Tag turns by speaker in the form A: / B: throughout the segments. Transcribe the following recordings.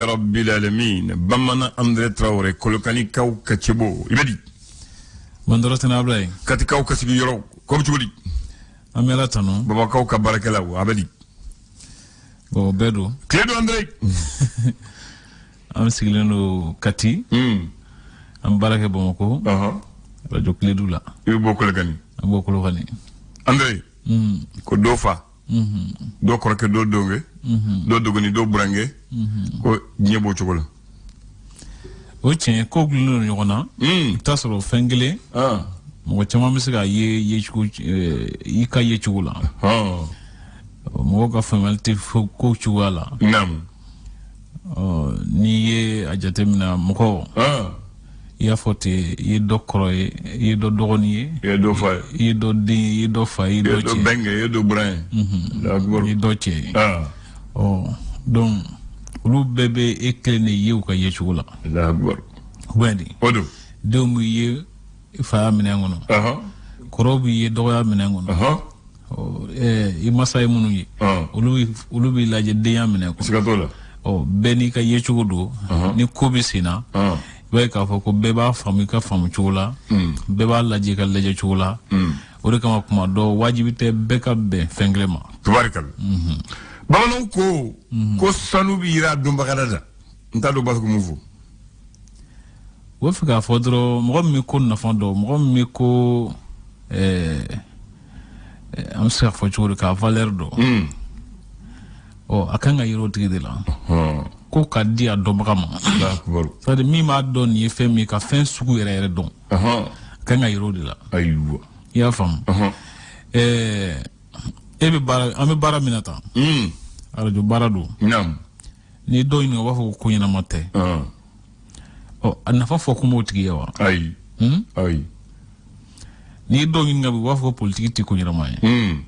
A: Rabbil alamin. Bamanan André Traoré, Kolokanikaw ka cɛbo, i bɛ di?
B: Bandɔrɔ tɛna Ablaye.
A: Katikaw ka sigiyɔrɔ ko bɛ cogo di?
B: An bɛ Ala tanu.
A: Bamakɔkaw ka baarakɛlaw, a bɛ di?
B: Bon, o bɛɛ don.
A: Tile don, André.
B: An sigilen don Kati. An bɛ baara kɛ Bamakɔ. Radio Kiledu la.
A: I bɛ bɔ Kolokani.
B: An bɔ Kolokani.
A: André. Ko dɔ fa. Dɔ kɔrɔkɛ, dɔ denkɛ. Dɔ dɔgɔnin, dɔ burankɛ. Ko diɲɛ b'o cogo la.
B: O tiɲɛ, ko gulonnen don ɲɔgɔn na. I bɛ taa sɔrɔ fɛn kelen. Mɔgɔ caman bɛ se k'a ye yecogo i ka yecogo la. Mɔgɔw ka faamuyali tɛ ko cogoya la. N'i ye a jateminɛ, mɔgɔ, i y'a fɔ ten, i ye dɔ kɔrɔ ye, i ye dɔ dɔgɔnin ye,
A: i ye dɔ fa ye,
B: i ye dɔ den ye, i ye dɔ fa ye, i ye dɔ cɛ,
A: i ye dɔ bɛnkɛ, i ye dɔ buran
B: ye, i ye dɔ cɛ ye. Ɔ donc olu bɛɛ bɛ e kelen de ye u ka yecogo la.
A: Allahu
B: Akbar. De.
A: O don.
B: Denw b'i ye faya minɛn kɔnɔ. Kɔrɔw b'i ye dɔgɔya minɛn kɔnɔ. I masa ye minnu ye, olu b'i lajɛ denya minɛn kɔnɔ.
A: Siga t'o la.
B: Ɔ bɛɛ n'i ka yecogo don. Ni ko bɛ sen na, i b'a ye k'a fɔ ko bɛɛ b'a faamu i ka faamu cogo la, bɛɛ b'a lajɛ i ka lajɛ cogo la. O de kama kuma dɔ, wajibi tɛ bɛɛ ka bɛn fɛn kelen ma.
A: Tubarikala. Bamananw ko ko sanu bɛ yira dɔnbaga la. N t'a dɔn u b'a fɛ ka mun fɔ.
B: U b'a fɛ k'a fɔ dɔrɔn, mɔgɔ min bɛ ko nafa dɔn, mɔgɔ min bɛ ko an bɛ se k'a fɔ cogo di, k'a valeur dɔn. Ɔ a kan ka yira o tigi de la. Ko ka di a dɔnbaga ma. C'est à dire min b'a dɔn nin ye fɛn min ye, ka fɛn sugu yɛrɛ yɛrɛ dɔn. A kan ka yira o de la.
A: Ayiwa.
B: I y'a faamu. E bɛ baara, an bɛ baara min na tan. Arajo baara don. N'i ye dɔw ɲininka, u b'a fɔ ko ɲɛnama tɛ. Ɔ a nafa fɔ kun b'o tigi ye wa?
A: Ayi. Ayi.
B: N'i ye dɔw ɲininka bi, u b'a fɔ ko politiki tɛ ko ɲɛnama ye.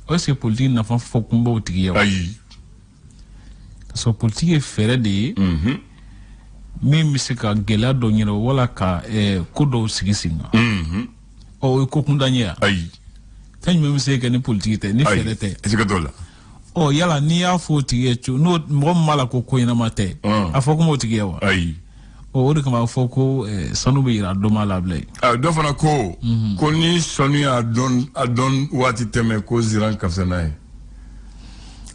B: Est ce que politiki nafa fɔ kun b'o tigi ye wa?
A: Ayi.
B: Parce que politiki ye fɛɛrɛ de ye min bɛ se ka gɛlɛya dɔ ɲɛnabɔ wala ka ko dɔw sigi sen kan. Ɔ o ye ko kuntan ye wa?
A: Ayi.
B: Fɛn jumɛn bɛ se ka kɛ ni politiki tɛ, ni fɛɛrɛ tɛ?
A: Siga t'o la.
B: Ɔ yala n'i y'a fɔ o tigi ye cogo n'o mɔgɔ min b'a la ko ko ɲɛnama tɛ, a fɔ kun b'o tigi ye wa?
A: Ayi.
B: Ɔ o de kama a bɛ fɔ ko sanu bɛ yira dɔ ma la bilen.
A: Dɔ fana ko ko ni sanu y'a dɔn, a dɔn waati tɛmɛ, ko ziran ka fisa n'a ye.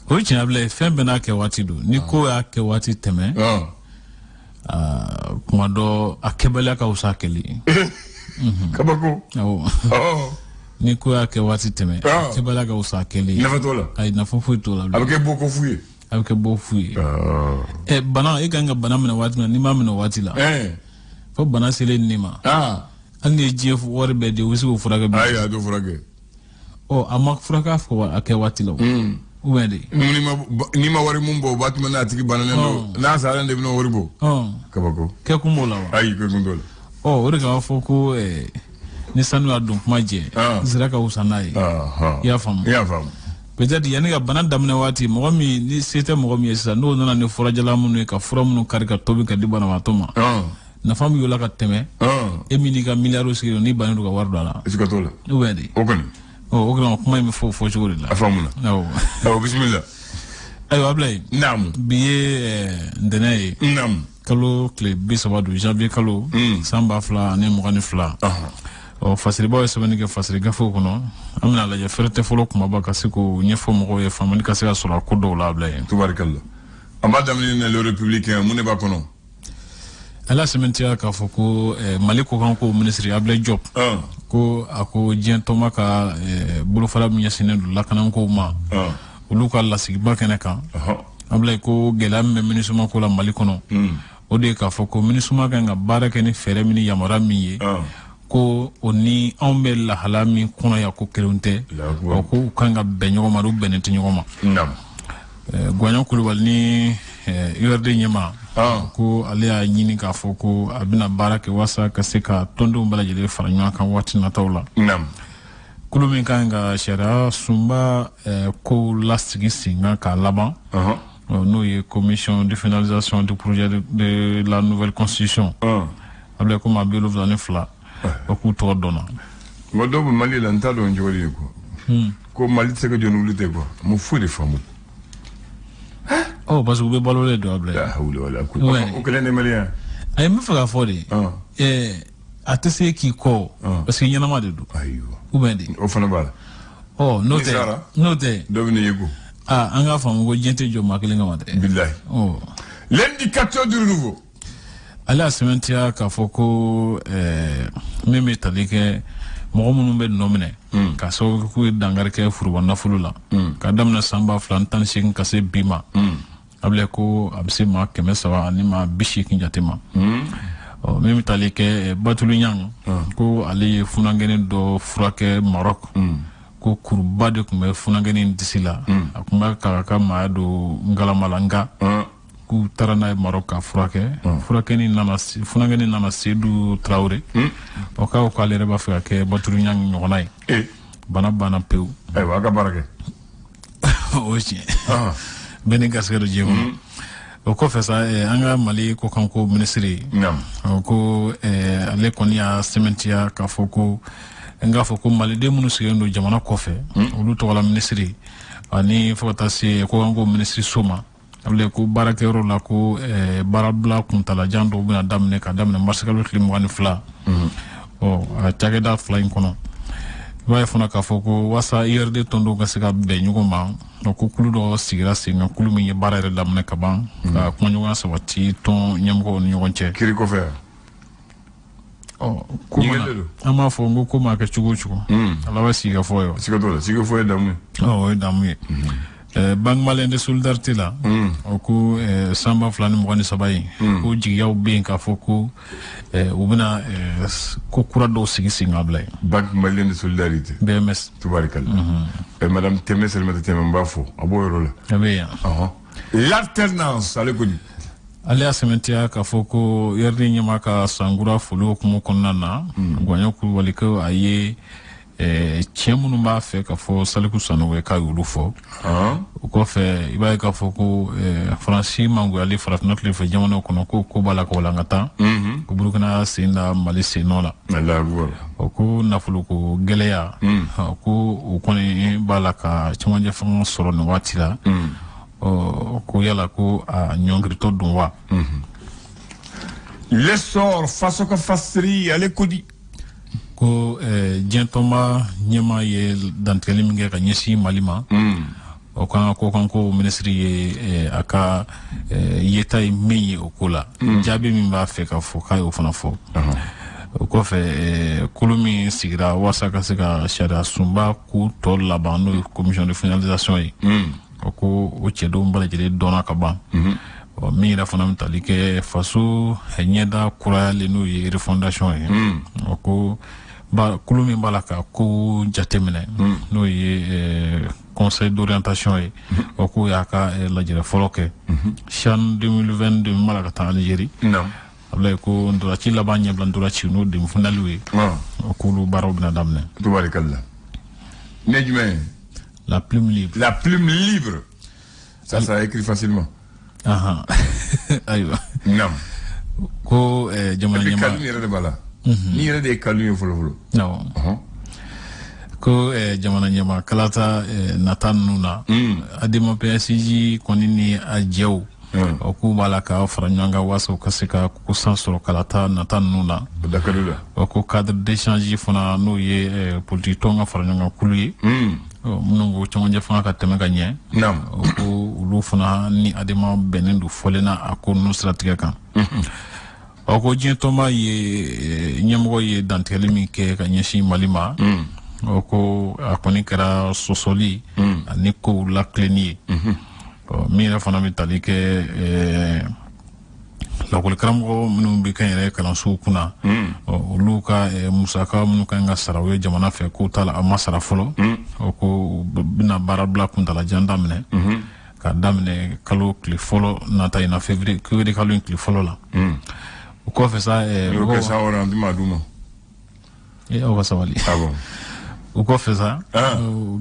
B: O ye tiɲɛ bilen, fɛn bɛɛ n'a kɛ waati don. Ni ko y'a kɛ waati tɛmɛ, kuma dɔ a kɛbaliya ka fisa a kɛli ye.
A: Kabako.
B: Awɔ. Ni ko y'a kɛ waati tɛmɛ, a kɛbaliya ka fisa a kɛli ye.
A: Nafa t'o la.
B: Ayi, nafa foyi t'o la.
A: A bɛ kɛ bɔ ko fu ye.
B: A bɛ kɛ bɔ fu ye. Bana, e kan ka bana minɛ waati min na, n'i m'a minɛ o waati la, fo bana selen nin ma, hali n'i ye diɲɛ wari bɛɛ di, u bɛ se k'o furakɛ bi?
A: Ayi, a t'o furakɛ.
B: Ɔ a ma furakɛ fɔ a kɛ waati la o. Ou bien de.
A: N'i ma wari mun bɔ, o b'a tuma n'a tigi bananen don, n'a salen de bɛna wari bɔ. Kabako.
B: Kɛkun b'o la wa?
A: Ayi, kɛkun t'o la.
B: Ɔ o de kama fɔ ko ni sanu y'a don kuma jɛ, zira ka wusa n'a ye. I y'a faamu?
A: I y'a faamu.
B: Peut-être yanni ka bana daminɛ waati, mɔgɔ min ni se tɛ mɔgɔ min ye sisan, n'o nana ni furajalan minnu ye, ka fura minnu kari ka tobi ka di banabaatɔ ma, nafa min y'o la ka tɛmɛ e min n'i ka miliyari sigi n'i bannen don ka wari don a la.
A: Siga t'o la.
B: Ou bien de.
A: O kɔni.
B: Ɔ o kama kuma in bɛ fɔ o fɔ cogo de la.
A: A faamuna.
B: Awɔ.
A: Awɔ, bisimila.
B: Ayiwa Abulayi.
A: Naamu.
B: Bi ye ntɛnɛn ye.
A: Naamu.
B: Kalo tile 30 don, janvier kalo, san 2022. Ɔ fasiribaw ye sɛbɛnni kɛ fasiri gafew kɔnɔ, an bɛna lajɛ fɛrɛ tɛ fɔlɔ kumaba ka se k'o ɲɛfɔ mɔgɔw ye, faamuyali ka se ka sɔrɔ a ko dɔw la Abulayi.
A: Tubarikala. An b'a daminɛ ni Le Républicain, mun de b'a kɔnɔ?
B: Ala sɛmɛntiya k'a fɔ ko Mali kɔkanko minisiri Abulayi Diop, ko a ko diɲɛ tɔnba ka bolofara min ɲɛsinnen don lakanako ma, olu ka lasigiba kɛnɛ kan, Abulayi, ko gɛlɛya min bɛ MINUSMA ko la Mali kɔnɔ, o de ye k'a fɔ ko MINUSMA kan ka baara kɛ ni fɛɛrɛ min ni yamaruya min ye, ko o ni anw bɛ lahala min kɔnɔ yan, ko kelenw tɛ. Ɔ ko u kan ka bɛn ɲɔgɔn ma, n'u bɛnnen tɛ ɲɔgɔn ma. Gwaɲɔ Kulubali ni URD ɲɛmaa, ko ale y'a ɲini k'a fɔ ko a bɛna baara kɛ walasa ka se ka tɔndenw bɛɛ lajɛlen fara ɲɔgɔn kan waati nataw la. Kulu min kan ka sariya sunba kow lasigi sen kan k'a laban, n'o ye commission de finalisation du projet de la nouvelle constitution, a bɛ komi a 72, o k'u tɔgɔ dɔnna.
A: Mɔgɔ dɔw bɛ Mali la, n t'a dɔn cogo di ye quoi. Ko Mali tɛ se ka jɔ ni olu tɛ quoi. N ma foyi de faamu.
B: Ɔ, parce que u bɛ balolen don, Abulaye.
A: La hawla wala quwwata. O kelen de malien.
B: Ayi, n bɛ fɛ k'a fɔ de, a tɛ se k'i kɔ, parce que ɲɛnama de don.
A: Ayiwa.
B: Ou bien de.
A: O fana b'a la.
B: Ɔ, n'o tɛ, n'o tɛ.
A: Dɔ bɛ n'i ye ko.
B: Aa, an k'a faamu ko diɲɛ tɛ jɔ maa kelen kama dɛ.
A: Bilahi.
B: Ɔ.
A: L'indicateur du renouveau.
B: Ale y'a sɛmɛntiya k'a fɔ ko min bɛ tali kɛ mɔgɔ minnu bɛ nɔ minɛ ka sababu k'u ye dankari kɛ foroba nafolo la, ka daminɛ san 2018 ka se bi ma, Abulaye, ko a bɛ se maa 380 jate ma. Ɔ, min bɛ tali kɛ Batulu Ɲang, ko ale ye funankɛnin dɔ furakɛ Maroc, ko kuruba de tun bɛ funankɛnin disi la, a tun bɛ k'a ka maaya don ngalama la, nka k'u taara n'a ye Maroc ka furakɛ. Furakɛni nana, funankɛnin nana, Seydou Traoré, o k'a ko k'ale yɛrɛ b'a fɛ ka kɛ Batulu Ɲang ɲɔgɔnna ye. Bana banna pewu.
A: Ayiwa, a ka baara kɛ.
B: O ye tiɲɛ, bɛɛ ni garisɛgɛ don diɲɛ kɔnɔ. O kɔfɛ sa, an ka Mali kɔkanko minisiri ko ale kɔni y'a sɛmɛntiya k'a fɔ ko n k'a fɔ ko maliden minnu sigilen don jamana kɔfɛ, olu tɔgɔla minisiri ani fo ka taa se kɔkanko minisiriso ma, Abulaye, ko baarakɛyɔrɔ la, ko baarabila kuntalajan dɔw bɛna daminɛ ka daminɛ marisikalo tile 22. Ɔ, a cakɛda fila in kɔnɔ, i b'a ye fana k'a fɔ ko walasa URD tɔndenw ka se ka bɛn ɲɔgɔn ma, ko kulu dɔ sigira sen kan, kulu min ye baara yɛrɛ daminɛ ka ban ka kumaɲɔgɔnya sabati tɔn ɲɛmɔgɔw ni ɲɔgɔn cɛ.
A: Kiri kɔfɛ.
B: Ɔ, ko mana, an b'a fɔ n ko ko maa kɛ cogo o cogo, a laban sigi ka fɔ ye wa.
A: Siga t'o la, sigi fɔ ye damu ye.
B: Ɔ, o ye damu ye. Banque Malienne de Solidarité la, o ko san 2023 in, ko jigiyaw bɛ yen k'a fɔ ko u bɛna ko kura dɔw sigi sen kan, Abulaye.
A: Banque Malienne de Solidarité.
B: BMS.
A: Tubarikala. Madame Tɛmɛ Salimata Tɛmɛ, n b'a fɔ a b'o yɔrɔ
B: la. A bɛ yan.
A: L'alternance, ale ko di.
B: Ale y'a sɛmɛntiya k'a fɔ ko URD ɲɛmaa ka sankura foli hukumu kɔnɔna na, Gɔɲɔ Kulubali, ko a ye tiɲɛ minnu b'a fɛ ka fɔ Saliku Sanogo ye, k'a y'olu fɔ. O kɔfɛ, i b'a ye k'a fɔ ko Faransi mangoyali farafinna tile fɛ jamanaw kɔnɔ, ko ko b'a la ka walankata, ko Burukina sen da Mali sen nɔ la. O ko nafoloko gɛlɛya, ko o kɔni b'a la ka cɛmancɛ fanga sɔrɔ nin waati la. Ɔ, ko yala ko a ɲɔngiritɔ don wa?
A: L'essor, faso ka fasiri, ale ko di.
B: Ko diɲɛ tɔnba ɲɛmaa ye dantigɛli min kɛ ka ɲɛsin Mali ma, o kan ka kɔkanko minisiri ye a ka yeta ye min ye o ko la, jaabi min b'a fɛ ka fɔ, k'a y'o fana fɔ. O kɔfɛ, kulu min sigira walasa ka se ka sariya sunba ko tɔ laban, n'o ye commission de finalisation ye, o ko o cɛdenw bɛɛ lajɛlen dɔnna ka ban. Ɔ, min yɛrɛ fana bɛ tali kɛ faso ɲɛda kurayalen, n'o ye refondation ye, o ko kulu min b'a la ka ko jateminɛ, n'o ye conseil d'orientation ye, o ko y'a ka lajɛrɛ fɔlɔ kɛ CHAN 2022 min b'a la ka taa Algérie. Abulaye, ko ntolanci laban ɲɛbila ntolanci, n'o demi-finale ye, o k'olu baaraw bɛna daminɛ.
A: Tubarikala. Ne jumɛn ye?
B: La Plume Libre.
A: La Plume Libre. Ça écrit facilement.
B: Ayiwa.
A: Naam.
B: Ko jamana ɲɛmaa.
A: Kalun yɛrɛ de b'a la. Ni yɛrɛ de ye kalun ye fɔlɔ fɔlɔ.
B: Awɔ. Ko jamana ɲɛmaa kalata nata ninnu na, ADEMA PSG kɔni ni a jɛw, o k'u b'a la ka fara ɲɔgɔn kan walasa u ka se ka ko san sɔrɔ kalata nata ninnu na. O ko cadre d'échange fana, n'o ye politique tɔn ka fara ɲɔgɔn kan kulu ye, minnu ko cɛmancɛ fanga ka tɛmɛ ka ɲɛ, o ko olu fana ni ADEMA bɛnnen don fɔlen na a ko ninnu siratigɛ kan. O ko diɲɛ tɔnba ye ɲɛmɔgɔ ye dantigɛli min kɛ ka ɲɛsin Mali ma, o ko a kɔni kɛra sɔsɔli ani kow lakilenni ye. Min yɛrɛ fana bɛ tali kɛ lakɔlikaramɔgɔ minnu bɛ kɛ yɛrɛ kalansow kunna, olu ka musaka minnu kan ka sara u ye jamana fɛ, k'o t'a la, a ma sara fɔlɔ. O ko u bɛna baarabila kuntalajan daminɛ ka daminɛ kalo tile fɔlɔ nata in na, février kalo in tile fɔlɔ la. O kɔfɛ sa.
A: N'o kɛ san wɛrɛ, an tɛ maa d'u ma.
B: Aw ka sabali. O kɔfɛ sa,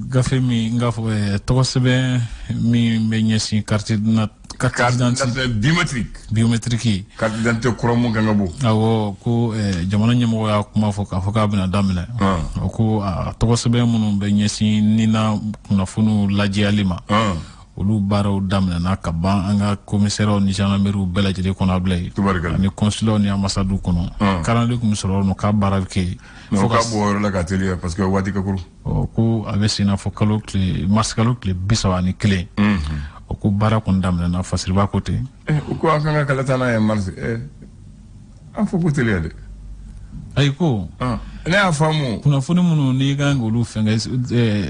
B: gafe min n k'a fɔ tɔgɔ sɛbɛn min bɛ ɲɛsin carte
A: d'identité biométrique.
B: Biométrique.
A: Carte d'identité kura mun kan ka bɔ.
B: Awɔ, ko jamana ɲɛmɔgɔ y'a kuma fɔ k'a fɔ k'a bɛna daminɛ. O ko a tɔgɔ sɛbɛn minnu bɛ ɲɛsin nina kunnafoniw lajɛyali ma. Olu baaraw daminɛna ka ban an ka commissaires ni gendarmeries bɛɛ lajɛlen kɔnɔ Ablaye. Ani consulats ni ambassades kɔnɔ. Carte tun bɛ sɔrɔ yɔrɔ min k'a baara bɛ kɛ yen.
A: Fo ka bɔ yɔrɔ la ka teliya parce que waati ka kurun.
B: Ko a bɛ sen na fɔ kalo tile mars kalo tile 31. O ko baara kɔni daminɛna Fasiriba ko ten.
A: U ko an kan ka kalata n'a ye mars. An fɔ ko teliya dɛ.
B: Ayi ko.
A: Ne y'a faamu.
B: Kunnafoni minnu n'i kan k'olu fɛnkɛ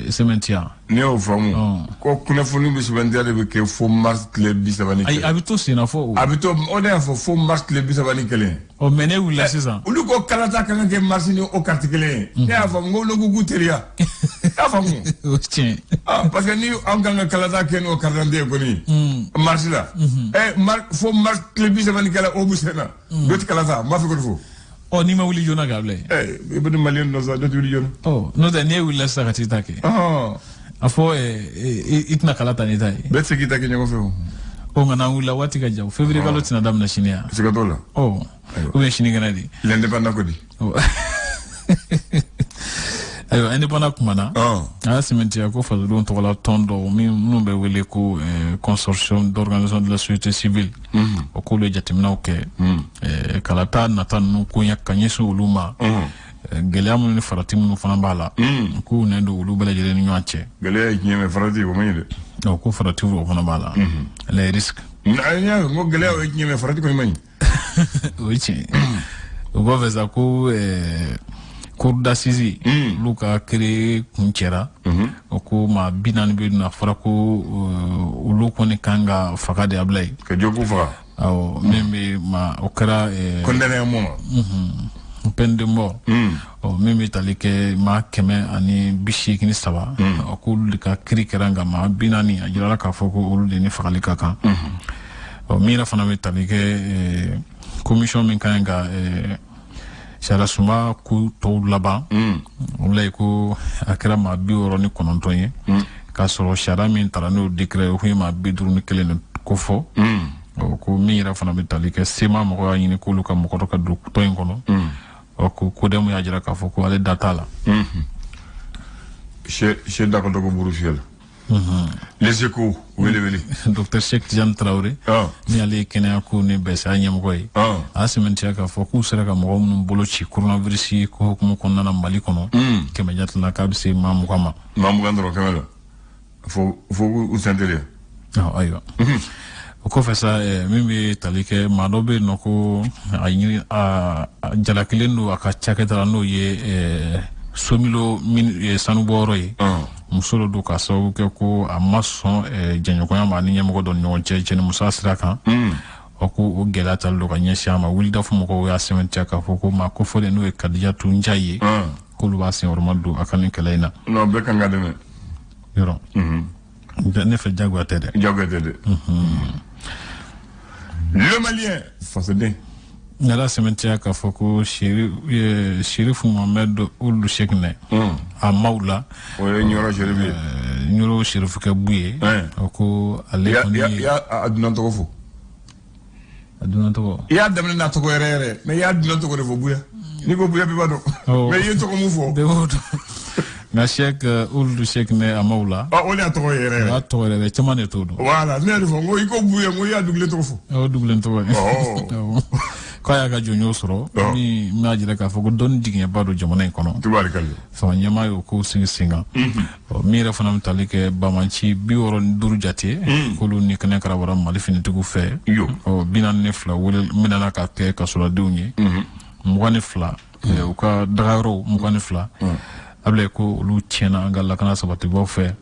B: sɛmɛntiya.
A: Ne y'o faamu. Ko kunnafoni bɛ sɛmɛntiya de bɛ kɛ fo mars tile 31.
B: Ayi a bɛ to sen na fo.
A: A bɛ to o de y'a fɔ fo mars tile 31.
B: Ɔ mais ne wulila sisan.
A: Olu ko kalata kan ka kɛ mars ni o carte kelen ye. Ne y'a faamu ko olu k'u teliya. I y'a faamu.
B: O tiɲɛ.
A: Parce que ni an kan ka kalata kɛ n'o carte d'identité ye kɔni. Mars la. Fo mars tile 31 o bɛ sen na. Dɔ tɛ kalata n b'a fɛ k'o de fɔ.
B: Ɔ n'i ma wuli joona k'a bila
A: yen. I bɛ maliyɛn dɔ sa dɔ tɛ wuli joona.
B: Ɔ n'o tɛ n'e wulila sisan ka t'i ta kɛ. A fɔ i tɛna kala ta n'i ta ye.
A: Bɛɛ tɛ se k'i ta kɛ ɲɔgɔn fɛ o.
B: Ɔ nka n'an wulila waati ka jan février kalo tɛna daminɛ sini yan.
A: Siga t'o la.
B: Ɔ ou bien sinikɛnɛ de.
A: L'indépendant ko di.
B: Ayiwa indépendant kumana. A y'a sɛmɛntiya ko fasodenw tɔgɔla tɔn dɔw minnu bɛ wele ko consortium d'organisation de la société civile. O k'olu ye jateminɛw kɛ. Kalata nata ninnu ko ka ɲɛsin olu ma. Gɛlɛya minnu ni farati minnu fana b'a la. K'u nɛn don olu bɛɛ lajɛlen ni ɲɔgɔn cɛ.
A: Gɛlɛya ye tiɲɛ mais farati o man ɲi dɛ.
B: Ɔ ko farati o fana b'a la. Les risques.
A: N y'a fɔ ko gɛlɛya o ye tiɲɛ mais farati kɔni man ɲi.
B: O ye tiɲɛ. O kɔfɛ sa ko cour d'assises olu ka kiiri kuncɛra. O ko maa 40 bɛ yen nɔ a fɔra ko olu kɔni kan ka faga de Ablaye.
A: Ka jɔ k'u faga.
B: Awɔ min bɛ ma o kɛra.
A: Condamné à mort.
B: Peine de mort. Ɔ min bɛ tali kɛ maa 183. O k'olu de ka kiiri kɛra nka maa 40 a jirala k'a fɔ ko olu de ni fagali ka kan. Ɔ min yɛrɛ fana bɛ tali kɛ commission min kan ka sariya sunba ko tɔw laban. O la ko a kɛra maa 69 ye. K'a sɔrɔ sariya min tara n'o décret o kun ye maa 51 de ko fɔ. Ɔ ko min yɛrɛ fana bɛ tali kɛ SEMA mɔgɔw y'a ɲini k'olu ka mɔgɔ dɔ ka don tɔn in kɔnɔ. Ɔ ko CODEM y'a jira k'a fɔ ko ale da t'a la.
A: Se dakɔdɔgɔ buru fiyɛ la. Les Échos wele wele.
B: Docteur Cheikh Tidiane Traoré. Ni ale ye kɛnɛya ko ni bɛsɛya ɲɛmɔgɔ ye. A y'a sɛmɛntiya k'a fɔ k'u sera ka mɔgɔ minnu bolo ci coronavirus ko hukumu kɔnɔna na Mali kɔnɔ. 100 jate la k'a bɛ se maa 20 ma.
A: Maa 20 dɔrɔn 100 la. Fo u sen teliya.
B: Ayiwa. O kɔfɛ sa min bɛ tali kɛ maa dɔ bɛ yen nɔ ko a ɲini a jalakilen don a ka cakɛda la n'o ye Somilo sanubɔyɔrɔ ye. Muso dɔ don k'a sababu kɛ ko a ma sɔn jɛɲɔgɔnya ma ani ɲɛmɔgɔ dɔ ni ɲɔgɔn cɛ cɛnimusoya sira kan. O ko o gɛlɛya tali don ka ɲɛsin a ma wulidafo mɔgɔw y'a sɛmɛntiya k'a fɔ ko maa kofɔlen n'o ye Kadijatu Njayi ye. K'olu b'a senkɔrɔma don a ka nin kɛlɛ in na.
A: Non bɛɛ kan ka dɛmɛ.
B: Yɔrɔ. Ne fɛ jagoya tɛ dɛ.
A: Jagoya tɛ dɛ. Le Malien fasoden.
B: Nala sɛmɛntiya k'a fɔ ko Chérif Mohamed Ould Cheikhne a maaw la.
A: O ye Ɲɔrɔ Chérif ye.
B: Ɲɔrɔ Chérifukɛ Buye. O ko ale kɔni.
A: I y'a dunan tɔgɔ fɔ.
B: A dunan tɔgɔ.
A: I y'a daminɛ n'a tɔgɔ yɛrɛ yɛrɛ mais i y'a dunan tɔgɔ de fɔ Buya. N'i ko Buya bɛɛ b'a dɔn. Mais i ye tɔgɔ mun fɔ.
B: Bɛɛ b'o dɔn. Nka Cheikh Ould Cheikhne a maaw la.
A: O de y'a tɔgɔ yɛrɛ yɛrɛ.
B: O y'a tɔgɔ yɛrɛ yɛrɛ caman de t'o dɔn.
A: Voilà ne yɛrɛ fɔ n ko i ko Buye n ko i y'a dugulen tɔgɔ fɔ.
B: O dugulen tɔgɔ ye. K'a y'a ka jɔnjɔn sɔrɔ min b'a jira k'a fɔ ko dɔnni jigiɲɛba don jamana in kɔnɔ. Fanga ɲɛmaa y'o ko sigi sen kan. Min yɛrɛ fana bɛ tali kɛ banbaanci 65 jate. K'olu ni kɛnɛ karabara Mali finitigiw fɛ. 42 wele minɛna ka kɛ kasoladenw ye. 22 u ka dagayɔrɔw 22. Ablaye ko olu tiɲɛna an ka lakana sabatibaw fɛ.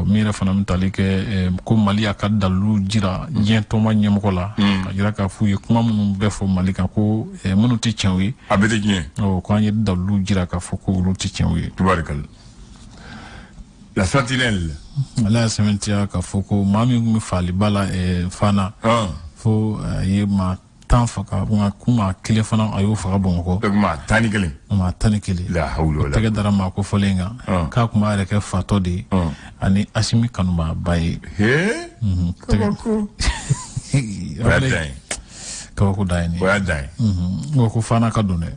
B: Min yɛrɛ fana bɛ tali kɛ ko Mali y'a ka dalilu jira diɲɛ tɔnba ɲɛmɔgɔ la. Ka jira k'a f'u ye kuma minnu bɛɛ fɔ Mali kan ko minnu tɛ tiɲɛw ye.
A: A bɛɛ tɛ tiɲɛ.
B: Ko an ye dalilu jira k'a fɔ ko olu tɛ tiɲɛw ye.
A: Tubaarikala. La Sentinelle.
B: Ale y'a sɛmɛntiya k'a fɔ ko maa min tun bɛ faaliba la Fana. Fo a ye maa 10 faga nka ko maa 1 fana a y'o faga Bamakɔ.
A: Maa 11.
B: Maa 11.
A: La hawla wala.
B: Tɛgɛ dara maa kofɔlen kan. K'a tun b'a yɛrɛ kɛ fatɔ de ye. Ani Asimi kanubaaba ye.
A: Kabako. O y'a dan ye.
B: Kabako dan ye nin ye.
A: O y'a dan
B: ye. Ko Fana ka don dɛ.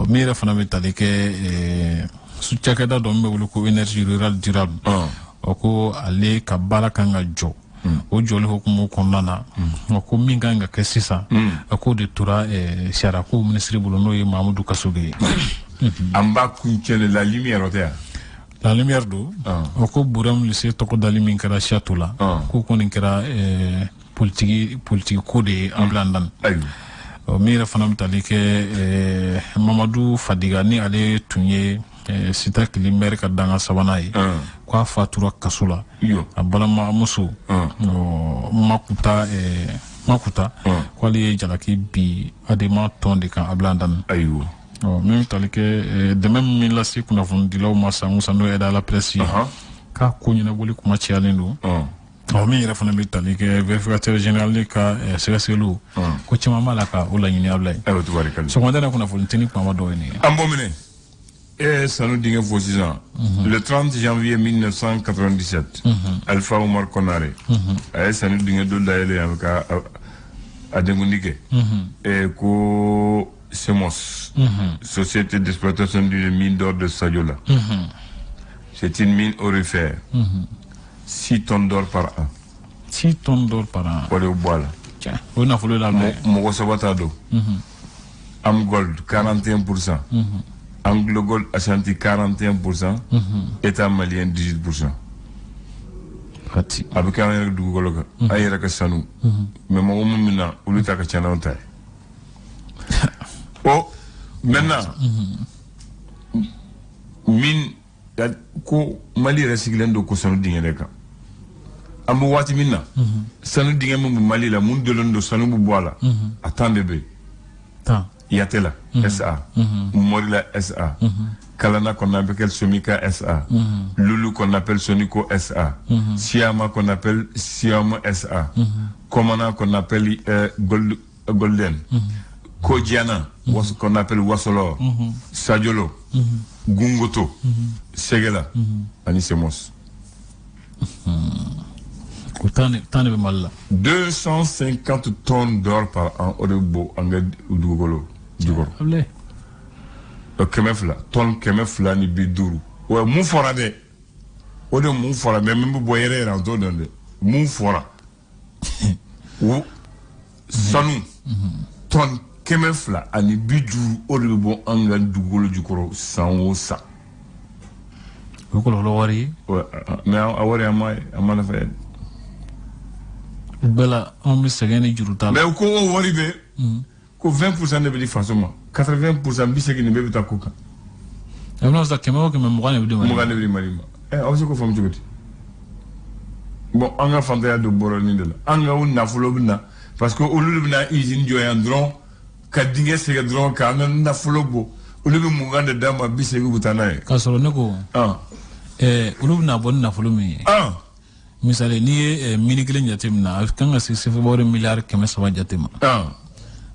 B: Min yɛrɛ fana bɛ tali kɛ cakɛda dɔ min bɛ wele ko énergie rurale durable. O ko ale ka baara kan ka jɔ. O jɔli hukumu kɔnɔna na, o ko min kan ka kɛ sisan, a k'o de tora sariyako minisiri bolo, n'o ye Mahamudu Kasoge ye.
A: An b'a kuncɛ La Lumière, o tɛ yan?
B: La Lumière don. O ko Burem lycée tɔgɔ dali min kɛra Château la, ko kɔni kɛra politiki ko de ye an bila dan. Min yɛrɛ fana bɛ tali kɛ Mamadu Fadiga, ni ale tun ye Sitakili maire ka danga sabanan ye, k'a fatura kaso la. A balimamuso Makuta Makuta, k'ale ye jalaki bi Adema tɔn de kan a bila dan.
A: Ayiwa.
B: Min bɛ tali kɛ dɛmɛ min lase kunnafonidilaw ma san o san, n'o ye aide à la presse ye, k'a ko ɲɛnabɔli kuma cayalen don. Min yɛrɛ fana bɛ tali kɛ vérificateur général ka sɛgɛsɛgɛliw, ko caman b'a la ka o laɲini a bila ye.
A: Ayiwa, tubarikala.
B: Sɔgɔmada in na, kunnafoni tɛ ni kumaba dɔw ye nin ye.
A: An b'o minɛ. E sanu dingɛ fo sisan. Le 30 janvier 1997, Alpha Omar Konare a ye sanu dingɛ dɔ dayɛlɛ yan ka a denkundi kɛ. Ko SEMOS, Société d'exploitation d'une mine d'or de Sadiola. C'est une mine aurifère. 6 tonnes d'or par an.
B: 6 tonnes d'or par an.
A: O de bɔ a la.
B: O nafolo la.
A: Mɔgɔ saba t'a don. Amgold 41%. Anglo Gold Ashanti 41%. État malien 18%.
B: Kati.
A: A bɛ kɛ an yɛrɛ dugukolo kan. An yɛrɛ ka sanu. Mais mɔgɔ mun bɛ na, olu ta ka ca n'anw ta ye. O maintenant, min ko Mali yɛrɛ sigilen don ko sanu dingɛ de kan. An bɛ waati min na, sanu dingɛ min bɛ Mali la, mun dɔlen don sanu bɛ bɔ a la, a 10 de bɛ yen. Yatela SA, Morila SA, Kalana qu'on appelle Somika SA, Loulou qu'on appelle Soniko SA, Siama qu'on appelle Siama SA, Komana qu'on appelle Golden, Kodiana qu'on appelle Wassolor, Sadiolo, Gungoto, Segela, ani Semos.
B: Tan de bɛ Mali la.
A: 250 tonnes d'or par an, o de bɛ bɔ an ka dugukolo jukɔrɔ. 200 tonne 250. Wa mun fɔra dɛ, o de mun fɔra, mais min bɛ bɔ yɛrɛ yɛrɛ, an t'o dɔn dɛ. Mun fɔra, o sanu tonne 250, o de bɛ bɔ an ka dugukolo jukɔrɔ san o san.
B: O kɔlɔlɔ wari ye.
A: Mais a wari an ma nafa ye.
B: O bɛɛ la, anw bɛ sɛgɛn ni juru ta la.
A: Mais ko o wari bɛ ko 20% de bɛ di faso ma, 80%, 80 nin bɛɛ bɛ taa ko kan.
B: A bɛna sisan 100 o 100, 20 de bɛ di Mali ma.
A: 20 de bɛ di Mali ma. Aw bɛ se k'o faamu cogo di? Bon, an ka fantanya don bɔra nin de la. An ka o nafolo bɛ na parce que olu de bɛ na usine jɔ yan dɔrɔn, ka dingɛ sɛgɛ dɔrɔn, k'an ka nafolo bɔ. Olu bɛ 20 de d'an ma, 80 bɛ taa n'a ye.
B: K'a sɔrɔ ne ko, olu bɛna bɔ ni nafolo min ye. Misali, n'i ye mini kelen jate minɛ, a kan ka se CFA wari miliyari 300 jate ma.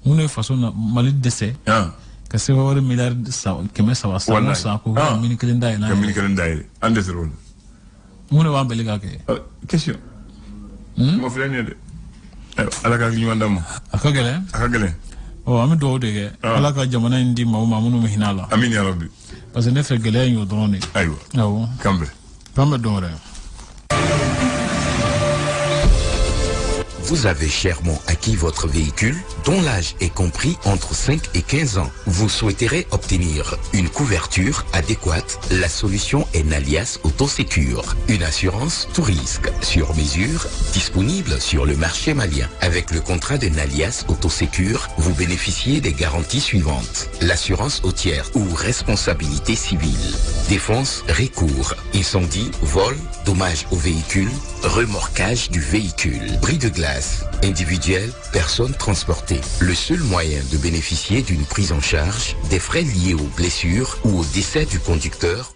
B: Minnu ye faso na Mali dɛsɛ ka CFA wari miliyari 300 san o san ko ka mini kelen dayɛlɛ.
A: Ka mini kelen dayɛlɛ, an dɛsɛra o la.
B: Mun de b'an bali k'a kɛ?
A: Question. Kuma filɛ nin ye dɛ. Ala ka hakili ɲuman d'an ma.
B: A ka gɛlɛn.
A: A ka gɛlɛn.
B: Ɔ, an bɛ dugawu de kɛ. Ala ka jamana in di maaw ma minnu bɛ hinɛ a la.
A: Amina ya Rabbi.
B: Parce que ne fɛ, gɛlɛya in y'o dɔrɔn de ye.
A: Ayiwa.
B: Awɔ.
A: K'an bɛn.
B: K'an bɛn don wɛrɛ.
C: Vous avez chèrement acquis votre véhicule dont l'âge est compris entre 5 et 15 ans. Vous souhaiterez obtenir une couverture adéquate. La solution est Nalias Autosécure, une assurance tout risque sur mesure disponible sur le marché malien. Avec le contrat de Nalias Autosécure, vous bénéficiez des garanties suivantes. L'assurance au tiers ou responsabilité civile, défense, recours, incendie, vol, dommages au véhicule, remorquage du véhicule, bris de glace, individuel, personne transportée. Le seul moyen de bénéficier d'une prise en charge des frais liés aux blessures ou au décès du conducteur.